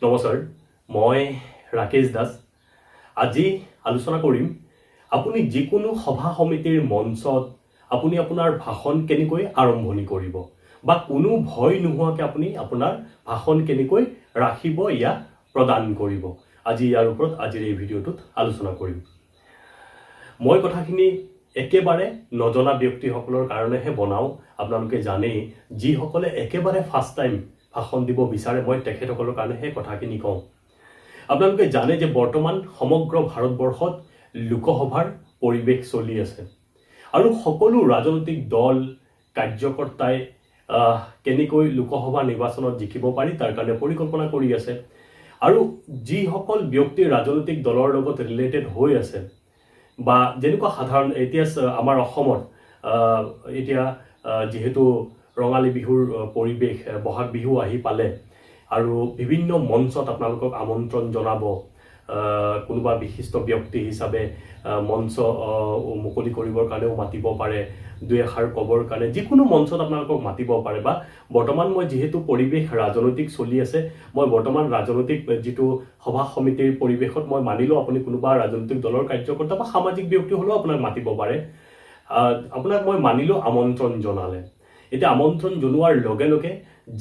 নমস্কাৰ, মই ৰাকেশ দাস। আজি আলোচনা কৰিম, আপুনি যিকোনো সভা সমিতিৰ মঞ্চত আপুনি আপোনাৰ ভাষণ কেনেকৈ আৰম্ভণি কৰিব বা কোনো ভয় নোহোৱাকৈ আপুনি আপোনাৰ ভাষণ কেনেকৈ ৰাখিব, ইয়াক প্ৰদান কৰিব। আজি ইয়াৰ ওপৰত আজিৰ এই ভিডিঅ'টোত আলোচনা কৰিম। মই কথাখিনি একেবাৰে নজনা ব্যক্তিসকলৰ কাৰণেহে বনাওঁ। আপোনালোকে জানেই, যিসকলে একেবাৰে ফাৰ্ষ্ট টাইম ভাষণ দিব বিচাৰে, মই তেখেতসকলৰ কাৰণেহে কথাখিনি কওঁ। আপোনালোকে জানে যে বৰ্তমান সমগ্ৰ ভাৰতবৰ্ষত লোকসভাৰ পৰিৱেশ চলি আছে আৰু সকলো ৰাজনৈতিক দল কাৰ্যকৰ্তাই কেনেকৈ লোকসভা নিৰ্বাচনত জিকিব পাৰি, তাৰ কাৰণে পৰিকল্পনা কৰি আছে। আৰু যিসকল ব্যক্তি ৰাজনৈতিক দলৰ লগত ৰিলেটেড হৈ আছে বা যেনেকুৱা সাধাৰণ এতিয়া আমাৰ অসমত এতিয়া যিহেতু ৰঙালী বিহুৰ পৰিৱেশ, বহাগ বিহু আহি পালে আৰু বিভিন্ন মঞ্চত আপোনালোকক আমন্ত্ৰণ জনাব, কোনোবা বিশিষ্ট ব্যক্তি হিচাপে মঞ্চ মুকলি কৰিবৰ কাৰণেও মাতিব পাৰে, দুই এষাৰ ক'বৰ কাৰণে যিকোনো মঞ্চত আপোনালোকক মাতিব পাৰে। বা বৰ্তমান মই যিহেতু পৰিৱেশ ৰাজনৈতিক চলি আছে, মই বৰ্তমান ৰাজনৈতিক যিটো সভা সমিতিৰ পৰিৱেশত মই মানিলোঁ, আপুনি কোনোবা ৰাজনৈতিক দলৰ কাৰ্যকৰ্তা বা সামাজিক ব্যক্তি হ'লেও আপোনাক মাতিব পাৰে। আপোনাক মই মানিলোঁ আমন্ত্ৰণ জনালে। এতিয়া আমন্ত্ৰণ জনোৱাৰ লগে লগে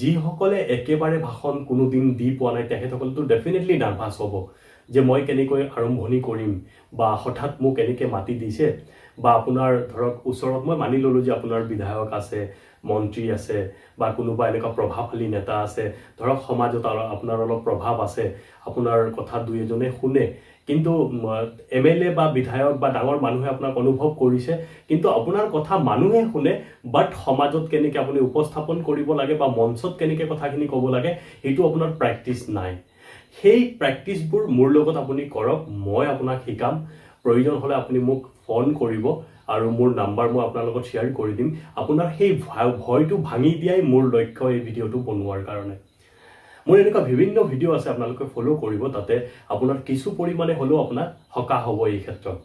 যিসকলে একেবাৰে ভাষণ কোনোদিন দি পোৱা নাই, তেখেতসকলেতো ডেফিনেটলি নাৰ্ভাছ হ'ব যে মই কেনেকৈ আৰম্ভণি কৰিম বা হঠাৎ মোক এনেকৈ মাতি দিছে। বা আপোনাৰ ধৰক ওচৰত মই মানি ল'লোঁ যে আপোনাৰ বিধায়ক আছে, মন্ত্ৰী আছে বা কোনোবা এনেকুৱা প্ৰভাৱশালী নেতা আছে, ধৰক সমাজত আপোনাৰ অলপ প্ৰভাৱ আছে, আপোনাৰ কথা দুই এজনে শুনে। কিন্তু এমএলএ বা বিধায়ক বা ডাঙৰ মানুহে আপোনাক অনুভৱ কৰিছে, কিন্তু আপোনাৰ কথা মানুহে শুনে, বাট সমাজত কেনেকৈ আপুনি উপস্থাপন কৰিব লাগে বা মঞ্চত কেনেকৈ কথাখিনি ক'ব লাগে, সেইটো আপোনাৰ প্ৰেক্টিচ নাই। সেই প্ৰেক্টিচবোৰ মোৰ লগত আপুনি কৰক, মই আপোনাক শিকাম। প্ৰয়োজন হ'লে আপুনি মোক ফোন কৰিব আৰু মোৰ নাম্বাৰ মই আপোনাৰ লগত শ্বেয়াৰ কৰি দিম। আপোনাৰ সেই ভয়টো ভাঙি দিয়াই মোৰ লক্ষ্য এই ভিডিঅ'টো বনোৱাৰ কাৰণে। মোৰ এনেকুৱা বিভিন্ন ভিডিঅ' আছে, আপোনালোকে ফ'ল' কৰিব, তাতে আপোনাৰ কিছু পৰিমাণে হ'লেও আপোনাক সকাহ হ'ব এই ক্ষেত্ৰত।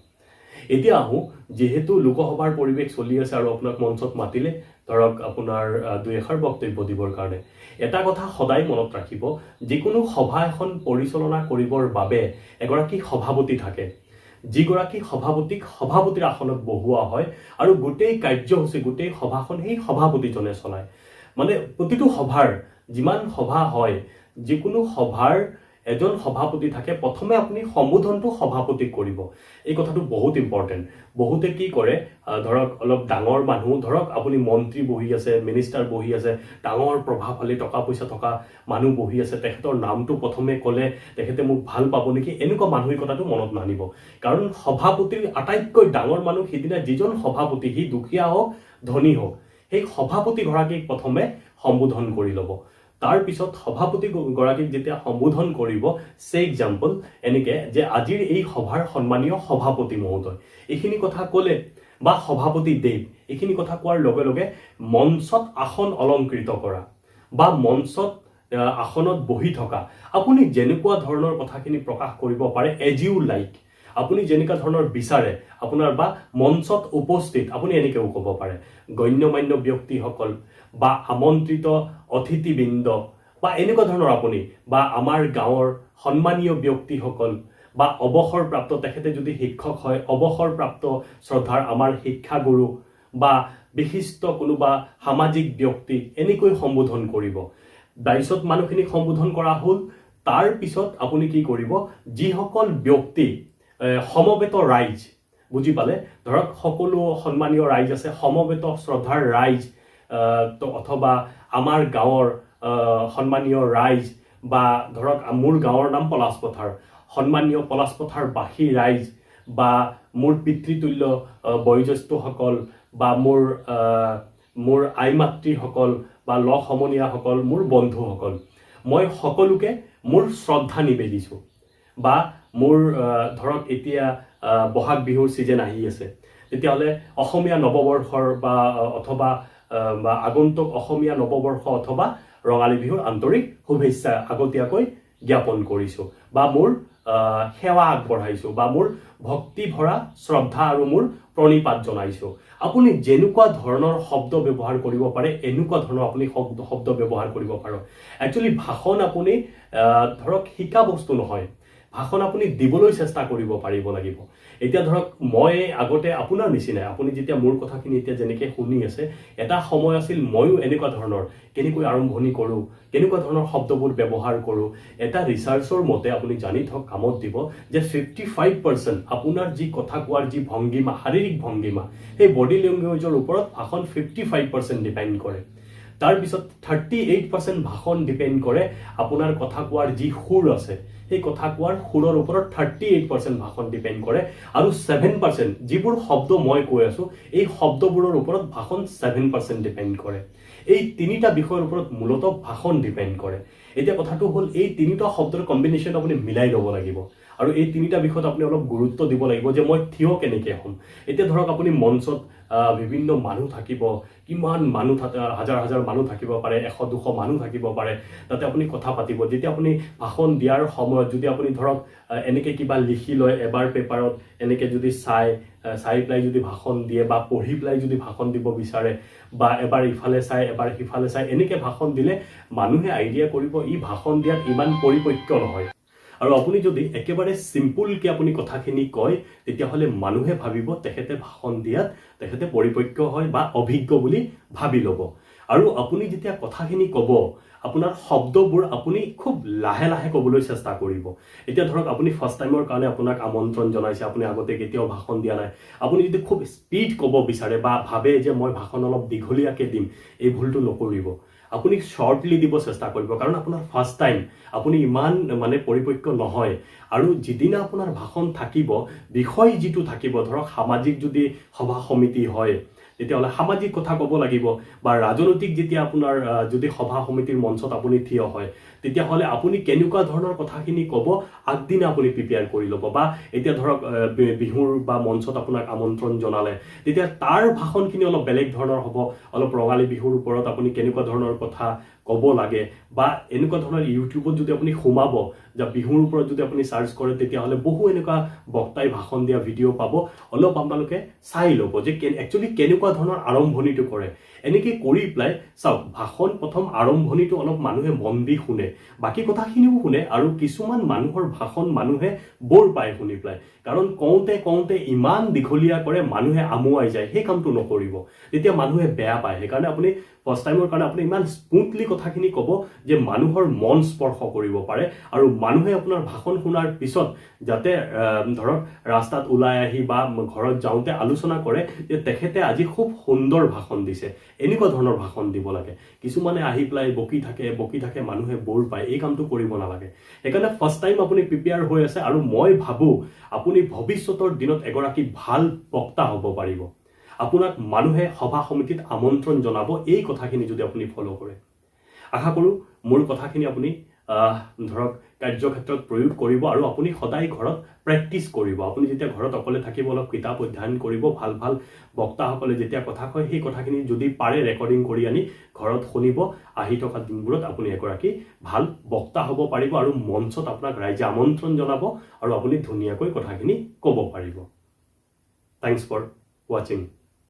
এতিয়া আহোঁ, যিহেতু লোকসভাৰ পৰিৱেশ চলি আছে আৰু আপোনাক মঞ্চত মাতিলে, ধৰক আপোনাৰ দুই এষাৰ বক্তব্য দিবৰ কাৰণে, এটা কথা সদায় মনত ৰাখিব, যিকোনো সভা এখন পৰিচালনা কৰিবৰ বাবে এগৰাকী সভাপতি থাকে, যিগৰাকী সভাপতিক সভাপতিৰ আসনত বহুওৱা হয় আৰু গোটেই কাৰ্যসূচী, গোটেই সভাখন সেই সভাপতিজনে চলায়। মানে প্ৰতিটো সভাৰ, যিমান সভা হয়, যিকোনো সভাৰ এজন সভাপতি থাকে। প্ৰথমে আপুনি সম্বোধনটো সভাপতিক কৰিব। এই কথাটো বহুত ইম্পৰ্টেণ্ট। বহুতে কি কৰে, ধৰক অলপ ডাঙৰ মানুহ, ধৰক আপুনি মন্ত্ৰী বহি আছে, মিনিষ্টাৰ বহি আছে, ডাঙৰ প্ৰভাৱশালী টকা পইচা থকা মানুহ বহি আছে, তেখেতৰ নামটো প্ৰথমে ক'লে তেখেতে মোক ভাল পাব নেকি, এনেকুৱা মানসিকতাটো মনত নানিব। কাৰণ সভাপতিৰ আটাইতকৈ ডাঙৰ মানুহ সিদিনা যিজন সভাপতি, সি দুখীয়া হওক, ধনী হওক, সেই সভাপতিগৰাকীক প্ৰথমে সম্বোধন কৰি ল'ব। তাৰপিছত সভাপতি গৰাকীক যেতিয়া সম্বোধন কৰিব, চে এক্সাম্পল এনেকে যে আজিৰ এই সভাৰ সন্মানীয় সভাপতি মহোদয়, এইখিনি কথা ক'লে বা সভাপতি দেৱ, এইখিনি কথা কোৱাৰ লগে লগে মঞ্চত আসন অলংকৃত কৰা বা মঞ্চত আসনত বহি থকা আপুনি যেনেকুৱা ধৰণৰ কথাখিনি প্ৰকাশ কৰিব পাৰে, এজ ইউ লাইক, আপুনি যেনেকুৱা ধৰণৰ বিচাৰে আপোনাৰ, বা মঞ্চত উপস্থিত আপুনি এনেকৈও ক'ব পাৰে, গণ্যমান্য ব্যক্তিসকল বা আমন্ত্ৰিত অতিথিবৃন্দ বা এনেকুৱা ধৰণৰ আপুনি, বা আমাৰ গাঁৱৰ সন্মানীয় ব্যক্তিসকল বা অৱসৰপ্ৰাপ্ত, তেখেতে যদি শিক্ষক হয়, অৱসৰপ্ৰাপ্ত শ্ৰদ্ধাৰ আমাৰ শিক্ষাগুৰু বা বিশিষ্ট কোনোবা সামাজিক ব্যক্তি, এনেকৈ সম্বোধন কৰিব। তাৰপিছত মানুহখিনিক সম্বোধন কৰা হ'ল। তাৰপিছত আপুনি কি কৰিব? যিসকল ব্যক্তি সমবেত ৰাইজ, বুজি পালে, ধৰক সকলো সন্মানীয় ৰাইজ আছে, সমবেত শ্ৰদ্ধাৰ ৰাইজ, তো অথবা আমাৰ গাঁৱৰ সন্মানীয় ৰাইজ বা ধৰক মোৰ গাঁৱৰ নাম পলাশপথাৰ, সন্মানীয় পলাশপথাৰবাসী ৰাইজ বা মোৰ পিতৃতুল্য বয়োজ্যেষ্ঠসকল বা মোৰ আই মাতৃসকল বা লগ সমনীয়াসকল, মোৰ বন্ধুসকল, মই সকলোকে মোৰ শ্ৰদ্ধা নিবেদিছোঁ। বা মোৰ ধৰক এতিয়া বহাগ বিহুৰ ছিজন আহি আছে, তেতিয়াহ'লে অসমীয়া নৱবৰ্ষৰ বা অথবা বা আগন্তুক অসমীয়া নৱবৰ্ষ অথবা ৰঙালী বিহুৰ আন্তৰিক শুভেচ্ছা আগতীয়াকৈ জ্ঞাপন কৰিছোঁ বা মোৰ সেৱা আগবঢ়াইছোঁ বা মোৰ ভক্তি ভৰা শ্ৰদ্ধা আৰু মোৰ প্ৰণিপাত জনাইছোঁ। আপুনি যেনেকুৱা ধৰণৰ শব্দ ব্যৱহাৰ কৰিব পাৰে, এনেকুৱা ধৰণৰ আপুনি শব্দ ব্যৱহাৰ কৰিব পাৰে। একচুৱেলি ভাষণ আপুনি ধৰক শিকা বস্তু নহয়, ভাষণ আপুনি দিবলৈ চেষ্টা কৰিব পাৰিব লাগিব। এতিয়া ধৰক মই আগতে আপোনাৰ নিচিনাই, আপুনি যেতিয়া মোৰ কথাখিনি এতিয়া যেনেকৈ শুনি আছে, এটা সময় আছিল ময়ো এনেকুৱা ধৰণৰ কেনেকৈ আৰম্ভণি কৰোঁ, কেনেকুৱা ধৰণৰ শব্দবোৰ ব্যৱহাৰ কৰোঁ। এটা ৰিচাৰ্চৰ মতে, আপুনি জানি থওক, কামত দিব যে 55% আপোনাৰ যি কথা কোৱাৰ যি ভংগীমা, শাৰীৰিক ভংগীমা, সেই বডি লেংগুৱেজৰ ওপৰত ভাষণ 55% ডিপেণ্ড কৰে। তাৰপিছত 38% ভাষণ ডিপেণ্ড কৰে আপোনাৰ কথা কোৱাৰ যি সুৰ আছে, সেই কথা কোৱাৰ সুৰৰ ওপৰত 38% ভাষণ ডিপেণ্ড কৰে। আৰু 7% যিবোৰ শব্দ মই কৈ আছোঁ, এই শব্দবোৰৰ ওপৰত ভাষণ 7% ডিপেণ্ড কৰে। এই তিনিটা বিষয়ৰ ওপৰত মূলতঃ ভাষণ ডিপেণ্ড কৰে। এতিয়া কথাটো হ'ল, এই তিনিটা শব্দৰ কম্বিনেশ্যন আপুনি মিলাই ল'ব লাগিব আৰু এই তিনিটা বিষয়ত আপুনি অলপ গুৰুত্ব দিব লাগিব যে মই থিয় কেনেকৈ হ'ম। এতিয়া ধৰক আপুনি মঞ্চত বিভিন্ন মানুহ থাকিব, কিমান মানুহ থাকে, হাজাৰ হাজাৰ মানুহ থাকিব পাৰে, 100-200 মানুহ থাকিব পাৰে, তাতে আপুনি কথা পাতিব। যেতিয়া আপুনি ভাষণ দিয়াৰ সময়ত যদি আপুনি ধৰক এনেকৈ কিবা লিখি লয়, এবাৰ পেপাৰত এনেকৈ যদি চাই চাই পেলাই যদি ভাষণ দিয়ে বা পঢ়ি পেলাই যদি ভাষণ দিব বিচাৰে বা এবাৰ ইফালে চাই এবাৰ সিফালে চাই এনেকৈ ভাষণ দিলে মানুহে আইডিয়া কৰিব ই ভাষণ দিয়াত ইমান পৰিপক্ক নহয়। আৰু আপুনি যদি একেবাৰে চিম্পুলকৈ আপুনি কথাখিনি কয়, তেতিয়াহ'লে মানুহে ভাবিব তেখেতে ভাষণ দিয়াত তেখেতে পৰিপক্ক হয় বা অভিজ্ঞ বুলি ভাবি ল'ব। আৰু আপুনি যেতিয়া কথাখিনি ক'ব, আপোনাৰ শব্দবোৰ আপুনি খুব লাহে লাহে ক'বলৈ চেষ্টা কৰিব। এতিয়া ধৰক আপুনি ফাৰ্ষ্ট টাইমৰ কাৰণে আপোনাক আমন্ত্ৰণ জনাইছে, আপুনি আগতে কেতিয়াও ভাষণ দিয়া নাই। আপুনি যদি খুব স্পীড ক'ব বিচাৰে বা ভাবে যে মই ভাষণ অলপ দীঘলীয়াকৈ দিম, এই ভুলটো নকৰিব। আপুনি শ্বৰ্টলি দিব চেষ্টা কৰিব, কাৰণ আপোনাৰ ফাৰ্ষ্ট টাইম, আপুনি ইমান মানে পৰিপক্ক নহয়। আৰু যিদিনা আপোনাৰ ভাষণ থাকিব, বিষয় যিটো থাকিব, ধৰক সামাজিক যদি সভা সমিতি হয়, তেতিয়াহ'লে সামাজিক কথা ক'ব লাগিব বা ৰাজনৈতিক যেতিয়া আপোনাৰ যদি সভা সমিতিৰ মঞ্চত আপুনি থিয় হয়, তেতিয়াহ'লে আপুনি কেনেকুৱা ধৰণৰ কথাখিনি ক'ব আগদিনা আপুনি প্ৰিপেয়াৰ কৰি ল'ব। বা এতিয়া ধৰক বিহুৰ বা মঞ্চত আপোনাক আমন্ত্ৰণ জনালে, তেতিয়া তাৰ ভাষণখিনি অলপ বেলেগ ধৰণৰ হ'ব। অলপ ৰঙালী বিহুৰ ওপৰত আপুনি কেনেকুৱা ধৰণৰ কথা ক'ব লাগে বা এনেকুৱা ধৰণৰ ইউটিউবত যদি আপুনি সোমাব যে বিহুৰ ওপৰত যদি আপুনি চাৰ্চ কৰে, তেতিয়াহ'লে বহু এনেকুৱা বক্তাই ভাষণ দিয়া ভিডিঅ' পাব। অলপ আপোনালোকে চাই ল'ব যে একচুৱেলি কেনেকুৱা ধৰণৰ আৰম্ভণিটো কৰে। এনেকৈ কৰি পেলাই চাওক, ভাষণ প্ৰথম আৰম্ভণিটো অলপ মানুহে মন দি শুনে, বাকী কথাখিনিও শুনে। আৰু কিছুমান মানুহৰ ভাষণ মানুহে ব'ৰ পায় শুনি পেলাই, কাৰণ কওঁতে কওঁতে ইমান দীঘলীয়া কৰে, মানুহে আমুৱাই যায়। সেই কামটো নকৰিব, তেতিয়া মানুহে বেয়া পায়। সেইকাৰণে আপুনি ফাৰ্ষ্ট টাইমৰ কাৰণে আপুনি ইমান স্মুথলি কথাখিনি ক'ব যে মানুহৰ মন স্পৰ্শ কৰিব পাৰে আৰু মানুহে আপোনাৰ ভাষণ শুনাৰ পিছত যাতে ধৰক ৰাস্তাত ওলাই আহি বা ঘৰত যাওঁতে আলোচনা কৰে যে তেখেতে আজি খুব সুন্দৰ ভাষণ দিছে। এনেকুৱা ধৰণৰ ভাষণ দিব লাগে। কিছুমানে আহি পেলাই বকি থাকে, বকি থাকে, মানুহে ব'ৰ পায়। এই কামটো কৰিব নালাগে। সেইকাৰণে ফাৰ্ষ্ট টাইম আপুনি প্ৰিপেয়াৰ হৈ আছে আৰু মই ভাবোঁ আপুনি ভৱিষ্যতৰ দিনত এগৰাকী ভাল বক্তা হ'ব পাৰিব। আপোনাক মানুহে সভা সমিতিত আমন্ত্ৰণ জনাব, এই কথাখিনি যদি আপুনি ফ'ল' কৰে। আশা কৰোঁ মোৰ কথাখিনি আপুনি ধৰক কাৰ্যক্ষেত্ৰত প্ৰয়োগ কৰিব আৰু আপুনি সদায় ঘৰত প্ৰেক্টিচ কৰিব। আপুনি যেতিয়া ঘৰত অকলে থাকিব, অলপ কিতাপ অধ্যয়ন কৰিব। ভাল ভাল বক্তাসকলে যেতিয়া কথা কয়, সেই কথাখিনি যদি পাৰে ৰেকৰ্ডিং কৰি আনি ঘৰত শুনিব। আহি থকা দিনবোৰত আপুনি এগৰাকী ভাল বক্তা হ'ব পাৰিব আৰু মঞ্চত আপোনাক ৰাইজে আমন্ত্ৰণ জনাব আৰু আপুনি ধুনীয়াকৈ কথাখিনি ক'ব পাৰিব। Thanks for watching.